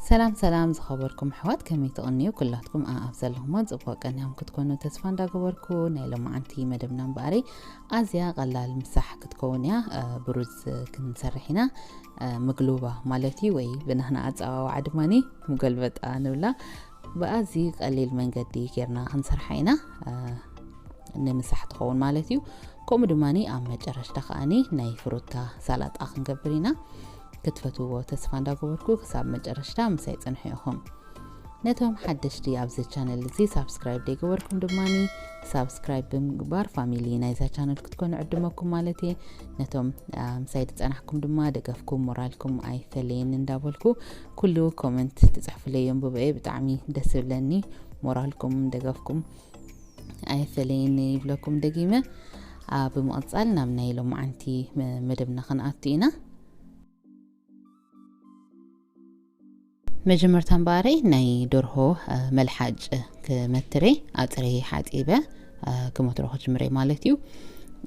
ሰላም ሰላም ዝኸበርኩም ኣሕዋት፣ ከመይ ትቕንዩ? ኩላትኩም ኣኣብ ዘለኹሞ ጽቡቕ ቀንዮም ክትኮኑ ተስፋ እንዳገበርኩ፣ ናይ ሎማዓንቲ መደብና እምበኣረይ ኣዝያ ቀላል ምሳሕ ክትከውን እያ። እ፣ ብሩዝ ክንሰርሕ ኢና። እ፣ ምግሉባ ማለት እዩ፣ ወይ ብናህና ኣጸዋውዓ ድማኒ ምገልበጣ ንብላ። ብኣዝዩ ቀሊል መንገዲ ጌርና ክንሰርሓ ኢና። እ፣ ንምሳሕ ትኸውን ማለት እዩ። ከምኡ ድማኒ ኣብ መጨረሽታ ከኣኒ ናይ ፍሩታ ሳላጣ ክንገብር ኢና። ክትፈትውዎ ተስፋ እንዳገበርኩ ክሳብ መጨረሽታ ምሳይ ጽንሑ ኢኹም። ነቶም ሓደሽቲ ኣብዚ ቻነል እዚ ሳብስክራይብ ዘይገበርኩም ድማኒ ሳብስክራይብ ብምግባር ፋሚሊ ናይዛ ቻነል ክትኮኑ ዕድመኩም ማለት እየ። ነቶም፣ አ፣ ምሳይ ዝጸናሕኩም ድማ ደገፍኩም ሞራልኩም ኣይፈለየኒ እንዳበልኩ ኩሉ ኮመንት ትጽሕፉለይ የንብቦ እየ። ብጣዕሚ ደስ ዝብለኒ ሞራልኩም ደገፍኩም ኣይፈለየኒ ይብለኩም ደጊመ። አ፣ ብምቕጻል ናብ ናይ ሎማዓንቲ መ-፣ መደብና ክንኣቱ ኢና። መጀመርታ እምበኣረይ ናይ ደርሆ፣ እ፣ መልሓጭ ክመትሬ ኣጽረየ ሓጺበ፣ እ፣ ክመትሮ ክጅምረ ማለት እዩ።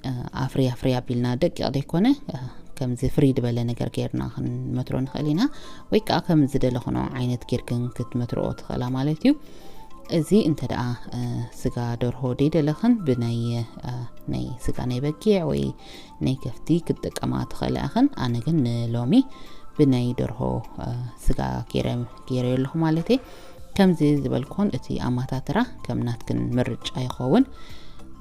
እ፣ ኣፍሪ ኣፍሪ ኣቢልና ደቂቕ ዘይኮነ፣ እ፣ ከምዚ ፍሪ ዝበለ ነገር ጌርና ክንመትሮ ንኽእል ኢና፣ ወይ ከዓ ከም ዝደለኽኖ ዓይነት ጌርክን ክትመትርኦ ትኽእላ ማለት እዩ። እዚ እንተ ደኣ፣ እ፣ ስጋ ደርሆ ደይደለኽን ብናይ፣ እ፣ ናይ ስጋ ናይ በጊዕ ወይ ናይ ከፍቲ ክትጥቀማ ትኽእላ ኢኽን። ኣነ ግን ንሎሚ ብናይ ደርሆ፣ እ፣ ስጋ ገይረ፣ ገይረዮ ኣለኹ ማለት እየ። ከምዚ ዝበልኩን እቲ ኣማታትራ ከም ናትክን ምርጫ ይኸውን።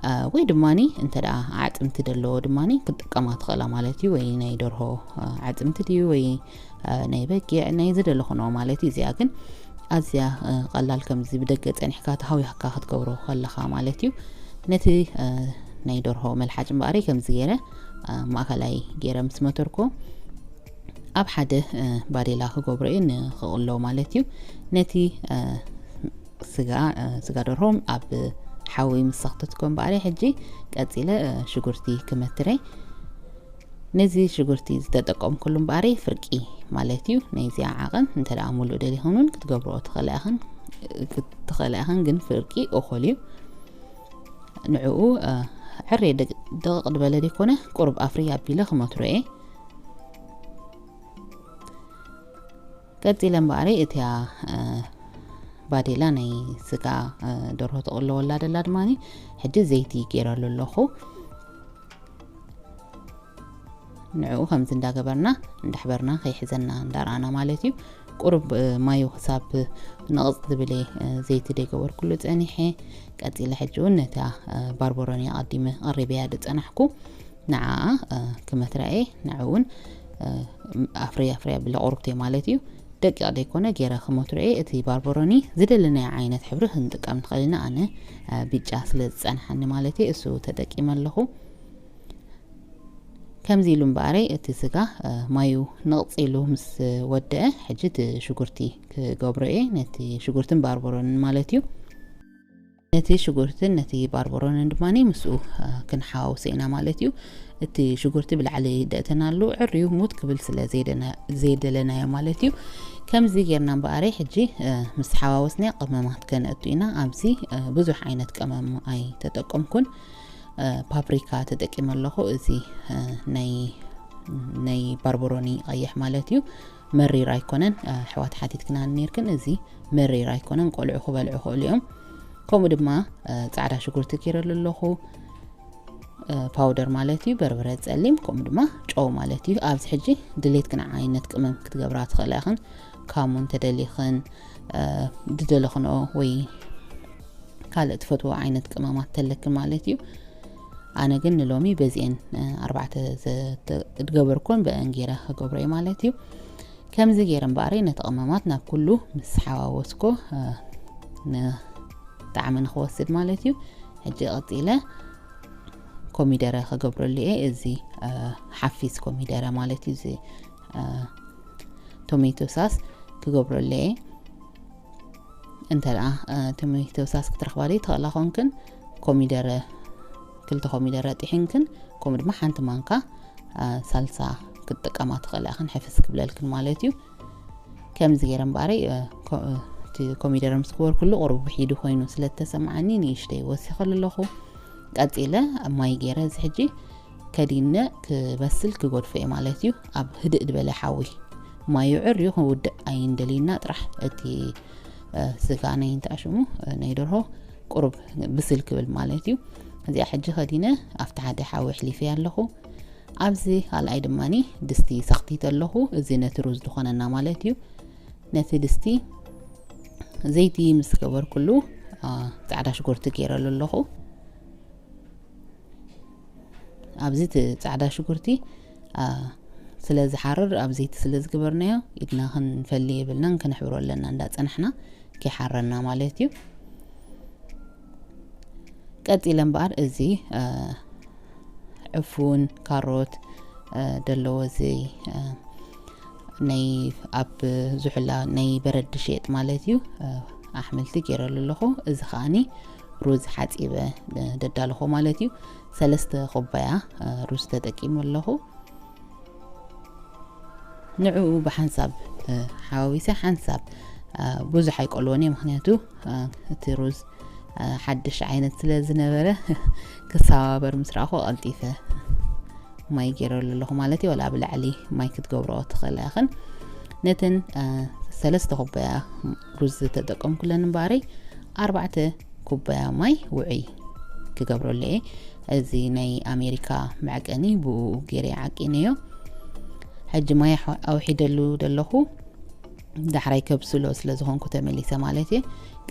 እ፣ ወይ ድማኒ እንተ ደኣ ኣዕጽምቲ ደለዎ ድማኒ ክትጥቀማ ትኽእላ ማለት እዩ። ወይ ናይ ደርሆ፣ እ፣ ኣዕጽምቲ ድዩ ወይ፣ እ፣ ናይ በጊዕ ናይ ዝደለኹኖ ማለት እዩ። እዚኣ ግን ኣዝያ፣ እ፣ ቀላል ከምዚ ብደገ ጸኒሕካ ተሃዊኽካ ክትገብሮ ከለኻ ማለት እዩ። ነቲ፣ እ፣ ናይ ደርሆ መልሓጭ እምበኣረይ ከምዚ ገይረ፣ እ፣ ማእከላይ ገይረ ምስ መተርኮ ኣብ ሓደ፣ እ፣ ባዴላ ክገብሮ እየ ንኽቕሎ ማለት እዩ። ነቲ፣ እ፣ ስጋ፣ እ፣ ስጋ ደርሆ ኣብ ሓዊ ምስ ሰኽተትኮ እምበኣረይ ሕጂ ቀጺለ፣ እ፣ ሽጉርቲ ክመትረ። ነዚ ሽጉርቲ ዝተጠቀምኩሉ እምበኣረይ ፍርቂ ማለት እዩ። ናይዚኣ ዓቐን እንተ ደኣ ሙሉእ ደሊኽን እውን ክትገብርኦ ትኽእላ ኢኽን፣ ትኽእላ ኢኽን፣ ግን ፍርቂ እኹል እዩ። ንዕኡ፣ እ፣ ዕሬ ደቅ-፣ ደቕቕ ዝበለ ዘይኮነ ቁሩብ ኣፍሪ ኣቢለ ክመትሮ እየ። ቀጺለ እምበኣረይ እቲኣ፣ እ፣ ባዴላ ናይ ስጋ፣ እ፣ ደርሆ ትቕለወላ ደላ ድማኒ ሕጂ ዘይቲ ገይረሉ ኣለኹ። ንዕኡ ከምዚ እንዳገበርና እንዳሕበርና ከይሕዘና እንዳረኣና ማለት እዩ። ቁሩብ፣ እ፣ ማዩ ክሳብ ንቕጽ ዝብል እየ፣ እ፣ ዘይቲ ደይገበርኩሉ ጸኒሐ። ቀጺለ ሕጂ እውን ነታ፣ እ፣ ባርበሮኒ ኣቐዲመ ቀሪበያ ዝጸናሕኩ ንዓኣ፣ እ፣ ክመትራ እየ። ንዕኡ እውን፣ እ፣ ኣፍርያ ኣፍርያ ብለ ቁሩብተይ ማለት እዩ። ደቂቕ ደይኮነ ገይረ ክመትሮ እየ። እቲ ባርበሮኒ ዝደለናዮ ዓይነት ሕብሪ ክንጥቀም ንኽእል ኢና። ኣነ፣ እ፣ ቢጫ ስለ ዝጸንሓኒ ማለት እየ፣ እሱ ተጠቂመ ኣለኹ። ከምዚ ኢሉ እምበኣረይ እቲ ስጋ፣ እ፣ ማዩ ንቕጽ ኢሉ ምስ ወደአ፣ ሕጂ እቲ ሽጉርቲ ክገብሮ እየ። ነቲ ሽጉርትን ባርበሮንን ማለት እዩ። ነቲ ሽጉርትን ነቲ ባርበሮንን ድማኒ ምስኡ፣ እ፣ ክንሓዋውሶ ኢና ማለት እዩ። እቲ ሽጉርቲ ብላዕሊ ደእተናሉ ዕርዩ ሙት ክብል ስለ ዘይደና-፣ ዘይደለናዮ ማለት እዩ። ከምዚ ጌርና እምበኣረይ ሕጂ፣ እ፣ ምስ ሓዋወስና ቀመማት ከነእቱ ኢና። ኣብዚ፣ እ፣ ብዙሕ ዓይነት ቀመም ኣይተጠቀምኩን። እ፣ ፓፕሪካ ተጠቂመ ኣለኹ። እዚ፣ እ፣ ናይ፣ ናይ ባርበሮኒ ቀይሕ ማለት እዩ። መሪር ኣይኮነን። እ፣ ኣሕዋት ሓቲትክና ነይርክን፣ እዚ መሪር ኣይኮነን፣ ቆልዑ ክበልዑ ይኽእሉ እዮም። ከምኡ ድማ፣ እ፣ ጻዕዳ ሽጉርቲ ገይረሉ ኣለኹ፣ እ፣ ፓውደር ማለት እዩ፣ በርበረ ጸሊም፣ ከምኡ ድማ ጨው ማለት እዩ። ኣብዚ ሕጂ ድሌትክን ዓይነት ቅመም ክትገብራ ትኽእላ ኢኽን። ካሙን ተደሊኽን፣ እ፣ ዝደለኽንኦ ወይ ካልእ ትፈትዎ ዓይነት ቅመማት ተለክን ማለት እዩ። ኣነ ግን ንሎሚ በዚኤን፣ እ፣ ኣርባዕተ ዘተ-፣ ዝገበርኩን ብአን ገይረ ክገብሮ እየ ማለት እዩ። ከምዚ ገይረ እምበኣረይ ነቲ ቅመማት ናብ ኩሉ ምስ ሓዋወስኮ፣ እ፣ ንጣዕሚ ንክወስድ ማለት እዩ። ሕጂ ቀጺለ ኮሚደረ ክገብረሉ እየ። እዚ፣ እ፣ ሓፊስ ኮሚደረ ማለት እዩ። እዚ፣ እ፣ ቶሜቶ ሳስ ክገብረሉ እየ። እንተ ደኣ፣ እ፣ ቶሜቶ ሳስ ክትረኽባ ደይ ትኽእላ ኮንክን፣ ኮሚደረ፣ ክልተ ኮሚደረ ጥሒንክን፣ ከምኡ ድማ ሓንቲ ማንካ፣ እ፣ ሳልሳ ክትጥቀማ ትኽእላ ኢኽን፣ ሕፍስ ክብለልክን ማለት እዩ። ከምዚ ገይረ እምበኣረይ፣ እ፣ ኮ-፣ እ፣ እቲ ኮሚደረ ምስ ክበርኩሉ ቁሩብ ውሒዱ ኮይኑ ስለ እተሰምዓኒ ንእሽተይ ወሲኸሉ ኣለኹ። ቀጺለ ኣብ ማይ ገይረ እዚ ሕጂ ከዲነ ክበስል ክገድፎ እየ ማለት እዩ። ኣብ ህድእ ዝበለ ሓዊ ማዩ ዕርዩ ክውድእ ኣይንደልይና ጥራሕ። እቲ ስጋ ናይ እንታይ ሽሙ ናይ ደርሆ ቁሩብ ብስል ክብል ማለት እዩ። እዚኣ ሕጂ ከዲነ ኣብቲ ሓደ ሓዊ ኣሕሊፈያ ኣለኹ። ኣብዚ ካልኣይ ድማ ድስቲ ሰኽቲተ ኣለኹ። እዚ ነቲ ሩዝ ዝኾነና ማለት እዩ። ነቲ ድስቲ ዘይቲ ምስ ገበርኩሉ ፃዕዳ ሽጉርቲ ገይረሉ ኣለኹ። ኣብዚ እቲ ፃዕዳ ሽጉርቲ ስለ ዝሓርር ኣብ ዘይቲ ስለ ዝገበርናዮ ኢድና ክንፈሊ የብልናን፣ ክንሕብሮ ኣለና እንዳፀናሕና ከይሓረና ማለት እዩ። ቀፂለ እምበኣር እዚ ዕፉን ካሮት ደለዎ እዚ ናይ ኣብ ዝሑላ ናይ በረድ ሸጥ ማለት እዩ ኣሕምልቲ ገይረሉ ኣለኹ። እዚ ከዓኒ ሩዝ ሓፂበ ደዳለኹ ማለት እዩ። ሰለስተ ኩባያ ሩዝ ተጠቂሙ ኣለኹ። ንዕኡ ብሓንሳብ ሓዋዊሰ ሓንሳብ ብዙሕ ኣይቆልዎን እየ፣ ምክንያቱ እቲ ሩዝ ሓድሽ ዓይነት ስለ ዝነበረ ክሰባበር ምስ ረኣኹ ቀልጢፈ ማይ ገይረሉ ኣለኹ ማለት እዩ። ወላ ኣብ ላዕሊ ማይ ክትገብርኦ ትኽእላ ኢኽን። ነተን ሰለስተ ኩባያ ሩዝ ዝተጠቀምኩለን እምበኣረይ ኣርባዕተ ኩባያ ማይ ውዑይ ክገብረሉ እየ። እዚ ናይ ኣሜሪካ መዕቀኒ ብኡ ገይረ ዓቂነዮ። ሕጂ ማይ ኣውሒደሉ ዘለኹ ዳሕራይ ከብስሎ ስለ ዝኾንኩ ተመሊሰ ማለት እየ።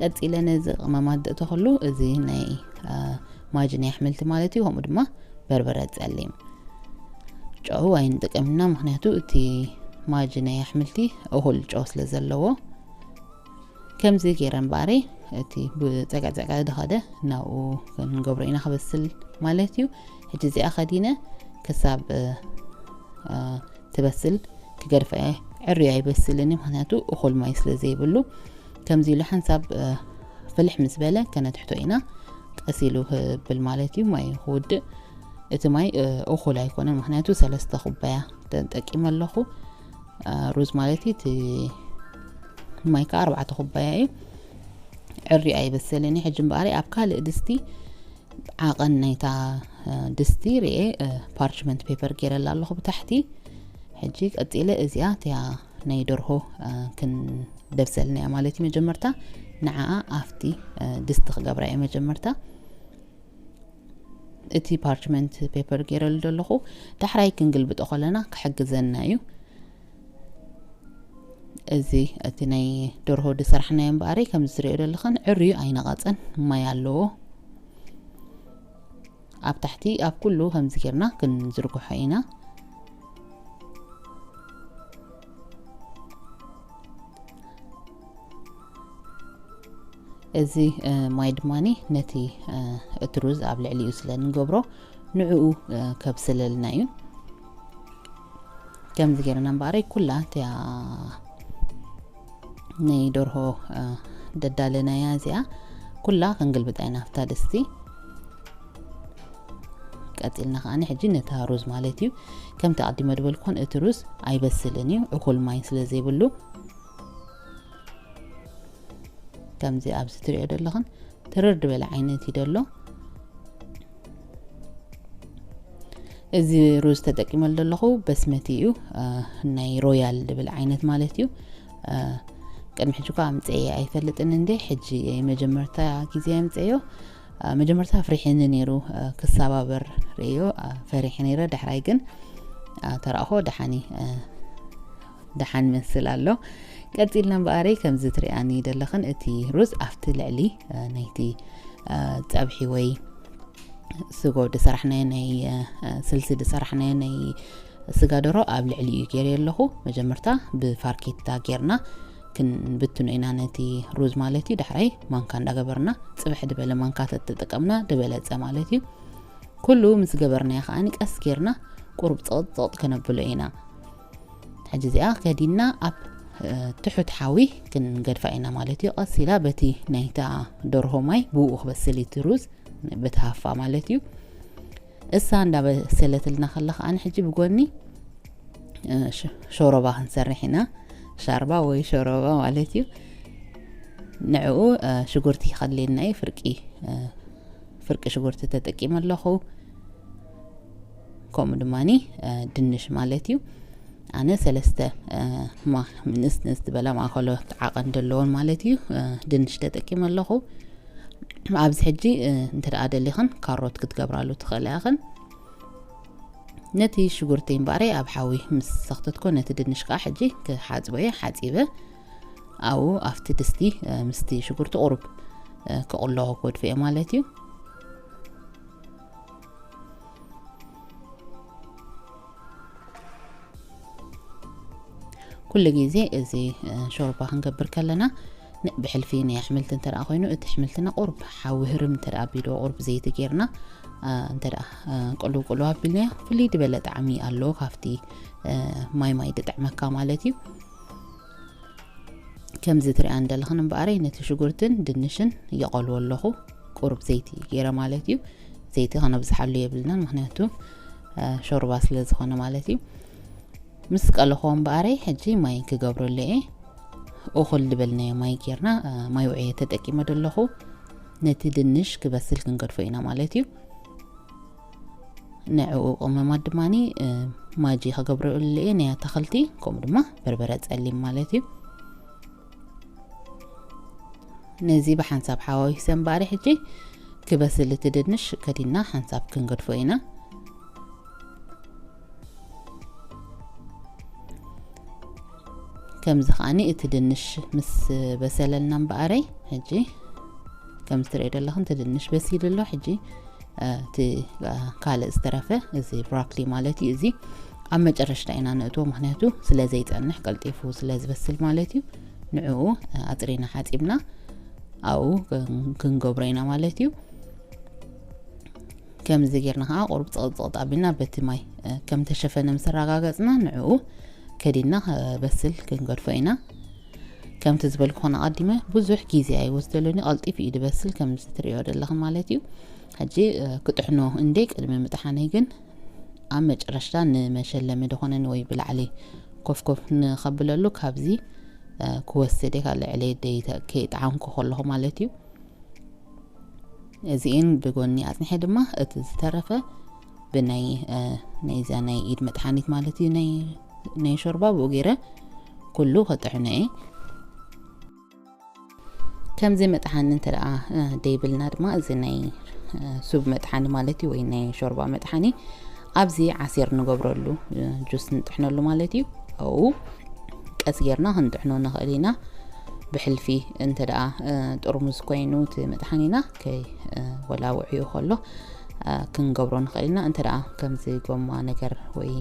ቀፂለ ነዚ ቅመማት ደእተኽሉ እዚ ናይ ማጅ ናይ ኣሕምልቲ ማለት እዩ። ከምኡ ድማ በርበረ ጸሊም። ጨው ኣይንጥቀምና፣ ምክንያቱ እቲ ማጅ ናይ ኣሕምልቲ እኹል ጨው ስለ ዘለዎ። ከምዚ ገይረ እምበኣረይ እቲ ብጸጋጸጋ ዝኸደ ናብኡ ክንገብሮ ኢና ክበስል ማለት እዩ። ሕጂ እዚኣ ከዲነ ክሳብ ትበስል ክገድፋ እየ። ዕርዩ ኣይበስልን እዩ፣ ምክንያቱ እኹል ማይ ስለ ዘይብሉ። ከምዚ ኢሉ ሓንሳብ ፍልሕ ምስ በለ ከነትሕቶ ኢና። ቀስ ኢሉ ክብል ማለት እዩ፣ ማይ ክውድእ። እቲ ማይ እኹል ኣይኮነን፣ ምክንያቱ ሰለስተ ኩባያ ተጠቂመ ኣለኹ ሩዝ ማለት እዩ። እቲ ማይ ከዓ ኣርባዕተ ኩባያ እዩ። ዕርዩ ኣይበሰልን እዩ። ሕጂ እምበኣሪ ኣብ ካልእ ድስቲ ዓቐን ናይታ ድስቲ ርኤ ፓርችመንት ፔፐር ገይረላ ኣለኹ ብታሕቲ። ሕጂ ቀፂለ እዚኣ እቲያ ናይ ደርሆ ክንደብሰልና እያ ማለት እዩ። መጀመርታ ንዓኣ ኣብቲ ድስቲ ክገብራ እየ መጀመርታ። እቲ ፓርችመንት ፔፐር ገይረሉ ዘለኹ ዳሕራይ ክንግልብጦ ከለና ክሕግዘና እዩ። እዚ እቲ ናይ ደርሆ ዝሰራሕናዮ እምበኣረይ ከምዚ ዝሪኦ ዘለኽን ዕርዩ ኣይነቐፀን፣ ማይ ኣለዎ። ኣብ ታሕቲ ኣብ ኩሉ ከምዚ ጌርና ክንዝርግሖ ኢና። እዚ ማይ ድማኒ ነቲ እቲ ሩዝ ኣብ ልዕሊኡ ስለ ንገብሮ ንዕኡ ከብስለልና እዩ። ከምዚ ጌርና እምበኣረይ ኩላ እቲያ ናይ ደርሆ ደዳለናያ እዚኣ ኩላ ክንግልብጣ ኢና ኣብታ ድስቲ። ቀፂልና ከዓኒ ሕጂ ነታ ሩዝ ማለት እዩ። ከምቲ ኣቐዲመ ዝበልኩን እቲ ሩዝ ኣይበስልን እዩ፣ እኹል ማይ ስለ ዘይብሉ። ከምዚ ኣብዚ ትሪኦ ዘለኽን ትርር ዝበለ ዓይነት እዩ ደሎ። እዚ ሩዝ ተጠቂመሉ ዘለኹ በስመቲ እዩ፣ ናይ ሮያል ዝብል ዓይነት ማለት እዩ። ቅድሚ ሕጂ እኳ ኣምፀየ ኣይፈልጥን እንዴ፣ ሕጂ መጀመርታ ግዜ ኣምፀዮ። መጀመርታ ፍሪሕኒ ነይሩ ክሰባበር ርእዮ ፈሪሐ ነይረ። ዳሕራይ ግን ተራእኾ ደሓኒ ደሓን መስል ኣሎ። ቀፂልና እምበኣረይ ከምዚ ትሪኣኒ ዘለኽን እቲ ሩዝ ኣብቲ ልዕሊ ናይቲ ፀብሒ ወይ ስጎ ዝሰራሕናዮ ናይ ስልሲ ዝሰራሕናዮ ናይ ስጋ ደሮ ኣብ ልዕሊ እዩ ገይረ ኣለኹ። መጀመርታ ብፋርኬታ ጌርና ክንብትኖ ኢና ነቲ ሩዝ ማለት እዩ። ዳሕራይ ማንካ እንዳገበርና ፅብሕ ዝበለ ማንካ ተተጠቀምና ዝበለፀ ማለት እዩ። ኩሉ ምስ ገበርናዮ ከዓኒ ቀስ ጌርና ቁሩብ ፀቕጥ ከነብሎ ኢና። ሕጂ እዚኣ ከዲና ኣብ ትሑት ሓዊ ክንገድፋ ኢና ማለት እዩ። ቀስ ኢላ በቲ ናይታ ደርሆ ማይ ብኡ ክበስል እቲ ሩዝ በቲ ሃፋ ማለት እዩ። እሳ እንዳበሰለትልና ከላ ከዓኒ ሕጂ ብጎኒ ሾሮባ ክንሰርሕ ኢና። ሻርባ ወይ ሾሮባ ማለት እዩ። ንዕኡ ሽጉርቲ ከድልየና እዩ። ፍርቂ ፍርቂ ሽጉርቲ ተጠቂመ ኣለኹ። ከምኡ ድማኒ ድንሽ ማለት እዩ። ኣነ ሰለስተ ንእስ ንእስ ዝበላ ማእከሎት ዓቐን ዘለዎን ማለት እዩ ድንሽ ተጠቂመ ኣለኹ። ኣብዚ ሕጂ እንተ ደኣ ደሊኽን ካሮት ክትገብራሉ ትኽእላ ኢኽን። ነቲ ሽጉርቲ እምበኣረይ ኣብ ሓዊ ምስ ሰኽተትኮ ነቲ ድንሽ ከዓ ሕጂ ክሓጽቦ እየ። ሓጺበ ኣብኡ ኣብቲ ድስቲ ምስቲ ሽጉርቲ ቁሩብ ክቕሎ ክወድፎ እየ ማለት እዩ። ኩሉ ግዜ እዚ ሾርባ ክንገብር ከለና ብሕልፊ ናይ ኣሕምልቲ እንተ ደኣ ኮይኑ እቲ ኣሕምልትና ቁሩብ ሓዊ ህርም እንተ ደኣ ኣቢልዎ ቁሩብ ዘይቲ ጌርና እንተ ደኣ ቅልው ቅልው ኣቢልናዮ ፍልይ ዝበለ ጣዕሚ ኣለዎ ካብቲ ማይ ማይ ዝጥዕመካ ማለት እዩ። ከምዚ ትሪኣ እንደለኽን እምበኣረይ ነቲ ሽጉርትን ድንሽን ይቐልዎ ኣለኹ። ቁሩብ ዘይቲ ገይረ ማለት እዩ። ዘይቲ ከነብዝሓሉ የብልናን፣ ምኽንያቱ ሾርባ ስለ ዝኾነ ማለት እዩ። ምስ ቀለኹዎ እምበኣረይ ሕጂ ማይ ክገብረሉ እየ። እኹል ዝበልናዮ ማይ ጌርና ማይ ውዕየ ተጠቂመ ዘለኹ። ነቲ ድንሽ ክበስል ክንገድፎ ኢና ማለት እዩ። ንዕኡ ቅመማት ድማ ማጂ ክገብረሉ እየ፣ ናይ ኣታኽልቲ ከምኡ ድማ በርበረ ጸሊም ማለት እዩ። ነዚ ብሓንሳብ ሓዋዊሰ እምበኣሪ ሕጂ ክበስል እቲ ድንሽ ከዲና ሓንሳብ ክንገድፎ ኢና። ከምዚ ከዓኒ እቲ ድንሽ ምስ በሰለልና እምበኣረይ ሕጂ ከምዚ ትሪኦ ዘለኽን እቲ ድንሽ በሲሉ ኣሎ። ሕጂ እቲ ካልእ ዝተረፈ እዚ ብሮኮሊ ማለት እዩ። እዚ ኣብ መጨረሽታ ኢና ነእትዎ፣ ምኽንያቱ ስለ ዘይጸንሕ ቀልጢፉ ስለ ዝበስል ማለት እዩ። ንዕኡ ኣጽሪና ሓጺብና ኣብኡ ክንገብሮ ኢና ማለት እዩ። ከምዚ ጌርና ከዓ ቁሩብ ጸቕጸቕጥ ኣቢልና በቲ ማይ ከም ተሸፈነ ምስ ኣረጋገጽና ንዕኡ ከዲና በስል ክንገድፎ ኢና። ከምቲ ዝበልኩ ኮነ ኣቐዲመ ብዙሕ ግዜ ኣይወስደሉን እዩ፣ ቀልጢፉ እዩ ዝበስል ከምዚ ትሪኦ ዘለኽን ማለት እዩ። ሕጂ ክጥሕኖ እንዴ ቅድሚ ምጥሓነይ ግን ኣብ መጨረሽታ ንመሸለሚ ዝኾነኒ ወይ ብላዕሊ ኮፍ ኮፍ ንኸብለሉ ካብዚ ክወስድ እየ፣ ካብ ልዕለይ ደይተ ከይጠዓምኩ ከለኹ ማለት እዩ። እዚኤን ብጎኒ ኣጽኒሐ ድማ እቲ ዝተረፈ ብናይ ናይዛ ናይ ኢድ መጥሓኒት ማለት እዩ ናይ ሾርባ ብኡ ገይረ ኩሉ ከጥዕኖ እየ። ከምዚ መጥሓኒ እንተ ደኣ ደይብልና ድማ እዚ ናይ ሱብ መጥሓኒ ማለት እዩ ወይ ናይ ሾርባ መጥሓኒ ኣብዚ ዓሲር ንገብረሉ ጁስ ንጥሕነሉ ማለት እዩ። ኣብኡ ቀስ ጌርና ክንጥሕኖ ንኽእል ኢና። ብሕልፊ እንተ ደኣ ጥርሙዝ ኮይኑ እቲ መጥሓኒና ከይ ወላ ውዕዩ ከሎ ክንገብሮ ንኽእል ኢና። እንተ ደኣ ከምዚ ጎማ ነገር ወይ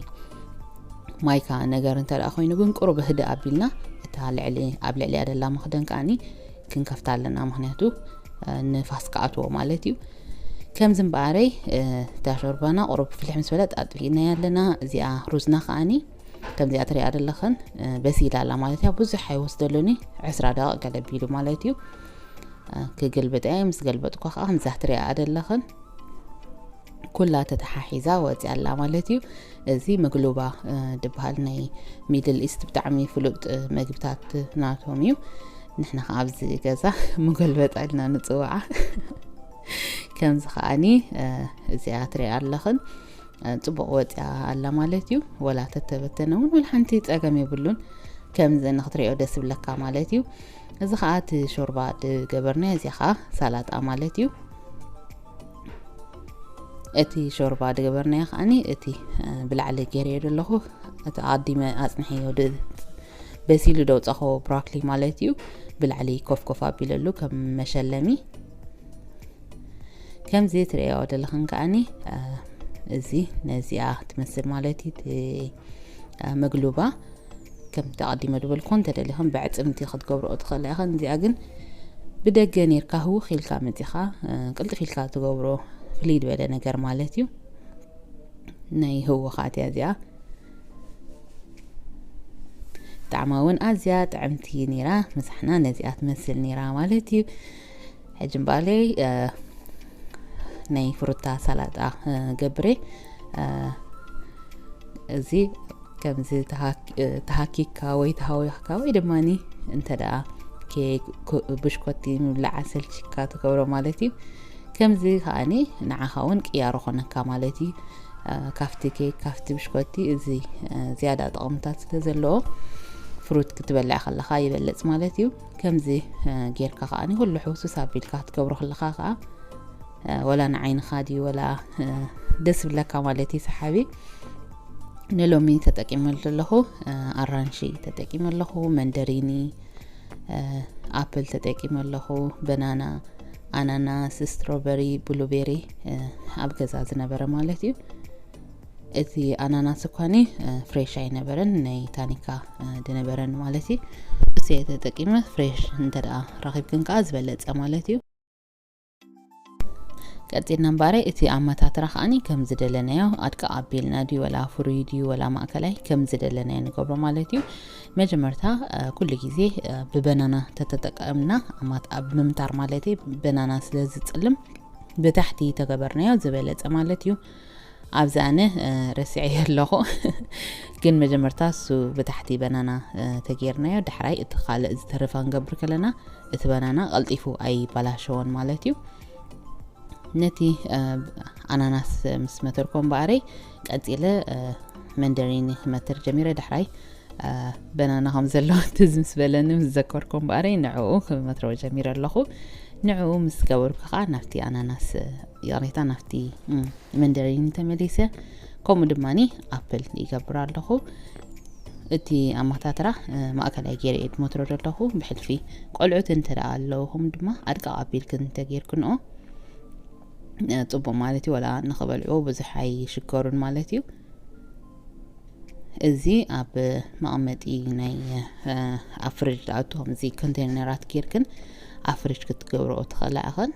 ማይካ ነገር እንተ ደኣ ኮይኑ ግን ቁሩብ ህድእ ኣቢልና እታ ልዕሊ ኣብ ልዕሊያ ደላ መኽደን ከዓኒ ክንከፍታ ኣለና፣ ምኽንያቱ ንፋስ ክኣትዎ ማለት እዩ። ከምዚ እምበኣረይ እታ ሾርባና ቁሩብ ፍልሕ ምስ በለት ኣጥፊእናያ ኣለና። እዚኣ ሩዝና ከዓኒ ከምዚኣ ትሪኣ ዘለኽን በሲላ ኣላ ማለት እያ። ብዙሕ ኣይወስደሉኒ ዕስራ ደቂቕ ገለ ቢሉ ማለት እዩ። ክግልብጥ እየ፣ ምስ ገልበጥኳ ከዓ ከምዛ ትሪኣ ዘለኽን ኩላ ተተሓሒዛ ወፂኣ ኣላ ማለት እዩ። እዚ ምግሉባ ድበሃል ናይ ሚድል ኢስት ብጣዕሚ ፍሉጥ መግብታት ናቶም እዩ። ንሕና ከዓ ኣብዚ ገዛ መገልበጣ ኢልና ንፅውዓ። ከምዚ ከዓኒ እዚኣ ትሪኣ ኣለኽን ጽቡቕ ወፂኣ ኣላ ማለት እዩ። ወላ ተተበተነ እውን ወላ ሓንቲ ፀገም የብሉን። ከምዚ ንክትሪኦ ደስ ብለካ ማለት እዩ። እዚ ከዓ እቲ ሾርባ ድገበርናዮ፣ እዚ ከዓ ሳላጣ ማለት እዩ። እቲ ሾርባ ድገበርናዮ ከዓኒ እቲ ብላዕሊ ገይረዮ ዘለኹ እቲ ኣዲመ ኣፅንሐዮ በሲሉ ደውፀኸዎ ብሮኮሊ ማለት እዩ። ብላዕሊ ኮፍ ኮፍ ኣቢለሉ ከም መሸለሚ ከምዚ ትርእያዎ ዘለኽን ከዓኒ እዚ ነዚኣ ትመስል ማለት እዩ። እቲ መግሉባ ከምቲ ኣቐዲመ ዝበልኩ እንተደሊኽን ብዕፅምቲ ክትገብርኦ ትኽእላ ኢኽን። እዚኣ ግን ብደገ ኔርካ ህውኽ ኢልካ መፂኻ ቅልጥፍ ኢልካ ትገብሮ ፍልይ ዝበለ ነገር ማለት እዩ። ናይ ህወኻት እያ እዚኣ። ጣዕማ እውን ኣዝያ ጥዕምቲ ነይራ። ምሳሕና ነዚኣ ትመስል ነይራ ማለት እዩ። ሕጂ እምበኣለይ ናይ ፍሩታ ሳላጣ ገብሬ። እዚ ከምዚ ተሃኪካ ወይ ተሃዊኽካ ወይ ድማ እንተ ደኣ ኬክ ብሽኮቲ ምብላዕ ኣሰልችካ ትገብሮ ማለት እዩ። ከምዚ ከዓኒ ንዓኻ እውን ቅያሮ ኮነካ ማለት እዩ። ካብቲ ኬክ ካብቲ ብሽኮቲ እዚ ዝያዳ ጥቕምታት ስለ ዘለዎ ፍሩት ክትበልዕ ከለኻ ይበልፅ ማለት እዩ። ከምዚ ጌርካ ከዓኒ ኩሉ ሕውሱስ ኣቢልካ ክትገብሮ ከለኻ ከዓ ወላ ንዓይንኻ ድዩ ወላ ደስ ብለካ ማለት እዩ ሰሓቢ። ንሎሚ ተጠቂመሉ ዘለኹ ኣራንሺ ተጠቂመ ኣለኹ፣ መንደሪኒ፣ ኣፕል ተጠቂመ ኣለኹ፣ በናና፣ ኣናናስ፣ ስትሮበሪ፣ ብሉቤሪ ኣብ ገዛ ዝነበረ ማለት እዩ። እቲ ኣናናስ እኳኒ ፍሬሽ ኣይነበረን፣ ናይ ታኒካ ዝነበረን ማለት እዩ። እሱ ተጠቂመ ፍሬሽ እንተ ደኣ ረኺብክን ከዓ ዝበለጸ ማለት እዩ። ቀጺልና እምበኣረይ እቲ ኣመታትራ ከዓኒ ከም ዝደለናዮ ኣድቃ ኣቢልና ድዩ ወላ ፍሩይ ድዩ ወላ ማእከላይ ከም ዝደለናዮ ንገብሮ ማለት እዩ። መጀመርታ ኩሉ ግዜ ብበናና ተተጠቀምና ኣብ ምምታር ማለት በናና ስለ ዝጽልም ብታሕቲ ተገበርናዮ ዝበለጸ ማለት እዩ። ኣብዚ ኣነ ረሲዐ ኣለኹ ግን መጀመርታ እሱ ብታሕቲ በናና ተጌርናዮ፣ ዳሕራይ እቲ ካልእ ዝተረፈ ክንገብር ከለና እቲ በናና ቀልጢፉ ኣይባላሸዎን ማለት እዩ። ነቲ ኣናናስ ምስ መተርኮ እምበኣረይ ቀጺለ መንደሪኒ ክመትር ጀሚረ። ዳሕራይ በናና ከም ዘለዎ ትዝ ምስ በለኒ ምስ ዘከርኩ እምበኣረይ ንዕኡ ክመትሮ ጀሚረ ኣለኹ። ንዕኡ ምስ ገበርኩ ከዓ ናብቲ ኣናናስ፣ ይቕሬታ፣ ናብቲ መንደሪኒ ተመሊሰ። ከምኡ ድማኒ ኣፕል ይገብር ኣለኹ። እቲ ኣማታትራ ማእከላይ ገይረ እየ ድመትሮ ዘለኹ። ብሕልፊ ቆልዑት እንተ ደኣ ኣለውኹም ድማ ኣድቃቕ ኣቢልክን እንተጌርክንኦ ጽቡቕ ማለት እዩ። ወላ ንኽበልዕዎ ብዙሕ ኣይሽገሩን ማለት እዩ። እዚ ኣብ መቐመጢ ናይ ኣብ ፍሪጅ ዝኣቱ ከምዚ ኮንቴነራት ጌርክን ኣብ ፍሪጅ ክትገብርኦ ትኽእላ ኢኽን።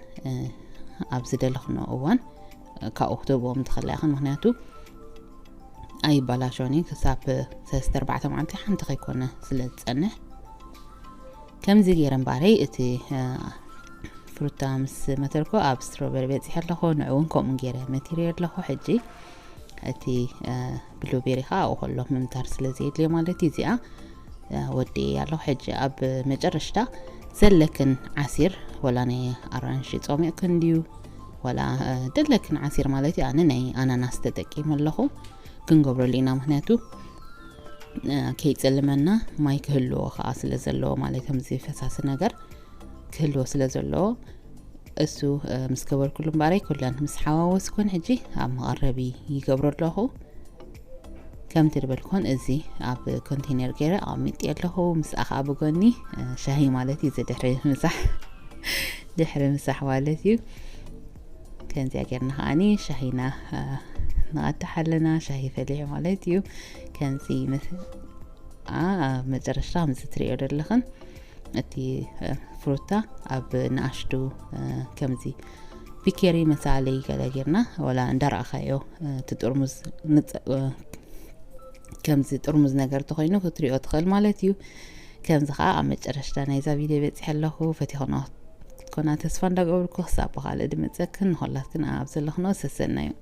ኣብ ዝደለኽንኦ እዋን ካብኡ ክትህብዎም ትኽእላ ኢኽን። ምኽንያቱ ኣይባላሾኒ ክሳብ ሰለስተ ኣርባዕተ መዓልቲ ሓንቲ ከይኮነ ስለ ዝጸንሕ። ከምዚ ገይረ እምበኣረይ እቲ ፍሩታ ምስ መተርኮ ኣብ ስትሮበሪ በጺሐ ኣለኹ። ንዕውን ከምኡ ገይረ መቲረ ኣለኹ። ሕጂ እቲ ብሉቤሪ ከዓ ኣብኡ ከሎ ምምታር ስለ ዘየድልዮ ማለት እዩ። እዚኣ ወዲ ኣለኹ። ሕጂ ኣብ መጨረሽታ ዘለክን ዓሲር ወላ ናይ ኣራንሺ ጾሚቕክን ድዩ ወላ ደለክን ዓሲር ማለት እዩ። ኣነ ናይ ኣናናስ ተጠቂመ ኣለኹ። ክንገብረሉ ኢና፣ ምኽንያቱ ከይጽልመና ማይ ክህልዎ ከዓ ስለ ዘለዎ ማለት ከምዚ ፈሳሲ ነገር ክህልዎ ስለ ዘለዎ እሱ ምስ ገበርኩሉ እምበኣረይ ኩለን ምስ ሓዋወስኩን ሕጂ ኣብ መቐረቢ ይገብሮ ኣለኹ። ከምቲ ዝበልኩን እዚ ኣብ ኮንቴነር ገይረ ኣቐሚጠ ኣለኹ። ምስኣ ከዓ ብጎኒ ሻሂ ማለት እዩ፣ እዚ ድሕሪ ምሳሕ ድሕሪ ምሳሕ ማለት እዩ። ከምዚኣ ጌርና ከዓኒ ሻሂና ንቐድሕ ኣለና። ሻሂ ፈሊሑ ማለት እዩ። ከምዚ ኣብ መጨረሽታ ከምዚ ትሪኦ ዘለኽን እቲ ፍሩታ ኣብ ንኣሽቱ ከምዚ ቢኬሪ መሳለይ ገለ ጌርና ወላ እንዳረኣኻዮ እቲ ጥርሙዝ ከምዚ ጥርሙዝ ነገር ተኮይኑ ክትሪኦ ትኽእል ማለት እዩ። ከምዚ ከዓ ኣብ መጨረሽታ ናይዛ ቪድዮ በፂሐ ኣለኹ። ፈቲኹና ክትኮና ተስፋ እንዳገበርኩ ክሳብ ብካልእ ድመፀክን ንኮላትክን ኣብ ዘለኽኖ ሰሰናዩ።